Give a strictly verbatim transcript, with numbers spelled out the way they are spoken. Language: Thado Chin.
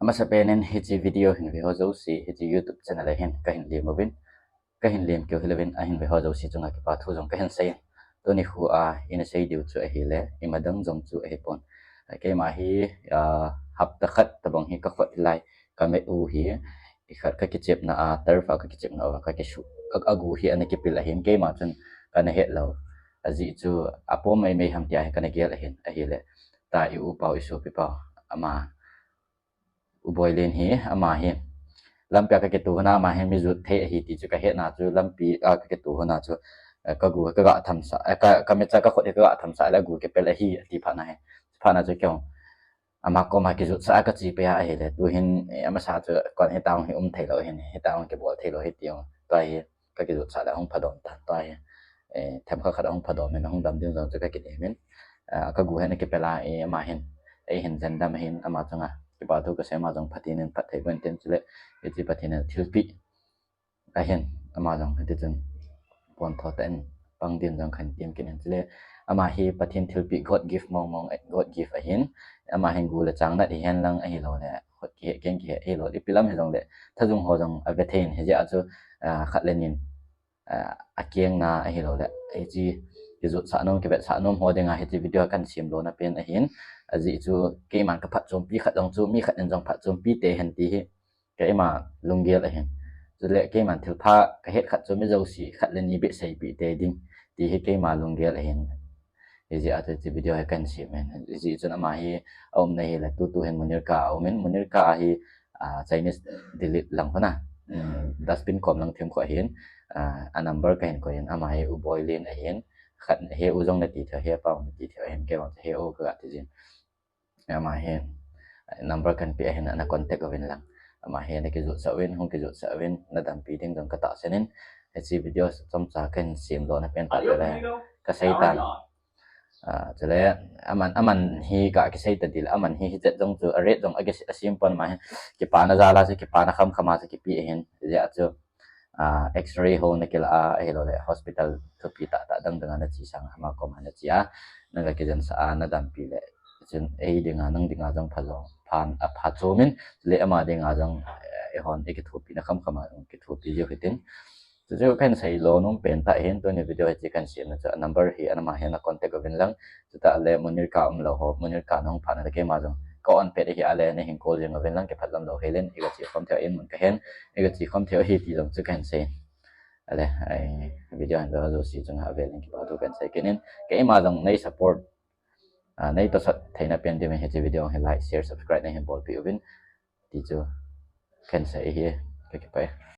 Amasapen in hiche video hin ve ho jouse, hiche YouTube channel a hin kahin lem uvin, kahin lem keu hilouvin ahin ve ho jouse chunga kipa thu jong kahin sei in. Tuni khu a ina sei diu chu ahile, imadang jong chu ahipon. Keima hi hapta khat tobang hi kakhut lai, kamet u hi, ikhat kakichepna a, turf a kakichepna a, kakisuh, agu hi ana kipil ahin, keima chun kana het lou. Ajeh chu apom maimai ham tia hi kana gel ahin, ahile, ta i u pau, i sopi pau, ama, U Boilen hi, ama hi, lampi a kakitu hon a ama hi mi jot thei ahi ti chu kahetna chu, lampi a kakitu hon a chu, kagu kaga thamsah, kametcha kakhut hi kaga thamsah le agu kipel ahi ati phatna hi, phatna chu keiho ama koma kijotsah a kache pei a ahile, tuhin amasa chu kon hitahung hi um theilou hin, hitahung kibol theilou hi ti jong, tua hi kakijotsah le ahung phadom tan, tua hi themkhat khat ahung phadom in, ahung dam ding jong chu kakinem in, kagu hi ana kipel a, ama hin, eihin jendam ahin, ama chunga kipa thu kasei, ama jong Pathen in phatthei boh in tin, chule hiche Pathen in thilpeh ahin, ama jong hitichun pontho tah in pang din jong kahin tem kit in, chule ama hi Pathen thilpeh, God gift mong mong, God gift ahin, ama hin gu le chang nat hihen lang ahiloule khut kihe, keng kihe ahilou, ipi lam hijongle thajung ho jong ave thei in, hijeh a chu khat le nin akengna ahiloule hiche kijotsah nom, kivetsah nom ho dinga hiche video kahin sem lona pen ahin. Ajeh chu keiman kaphatchompi khat jong chu mi khat in jong phatchompi tei hen ti hi keima lunggel ahin. Chule keiman thilpha kahet khat chu mi jouse khat le ni beh seipeh tei ding ti hi keima lunggel ahin. Hijeh a chu hiche video hi kahin sem in. Hijeh chun ama hi aumna hile tutu hin Munirka a aum in, Munirka a hi Chinese Delhi lang hon a, dustbin kom lang themkhat ahin, a number kahin koi in, ama hi U Boilen ahin, khat he u jong nati thei, he pau nati thei ahin, kei vang chu he u kaga ti jin. Ama hin number kahin pe ahin, ana contact uvin lang. Ama hi nakijotsah uvin, hung kijotsah uvin, nadampi ding jong katahsan in, hiche video chomcha kahin sem lona pen tah chu le kasei tan. Chule aman, aman hi kakisei ta ding le, aman hi hichet jong chu a rate jong akisem pon, ama hi kipana jal a chu, kipana khamkham a chu kipe ahin, hijeh a chu X-ray ho nakilah a, ahiloule hospital thupi tahtah dang dang a nache sang, ama koma nache a, naga kijensah a nadampi le, chun ei dinga, nang dinga jong pha, aphachom in, chule ama dinga jong eihon ikithopina khamkham a jong kithopi jiu hitin. Chuchu kahin sei lo nom pen tah hin, tuni video hiche kahin semna chu, a number hi ama hin na contact uvin lang. Chutah le Munirka umlou ho, Munirka nahung phatna le keima jong ka on pet ahi a le, nahin call jing uvin lang, kiphatlam lou hel in, iga che khom thei in mun kahen, iga che khom thei ahi ti jong chu kahin sei in. Ale, video hin ve ho jouse chunga avel in kipa thu kahin sei kit in, keima jong nei support, nei tosot theina pen diuvin hiche video hi like, share, subscribe neihin bolpeh uvin ti chu kahin sei ahi, kakipah e.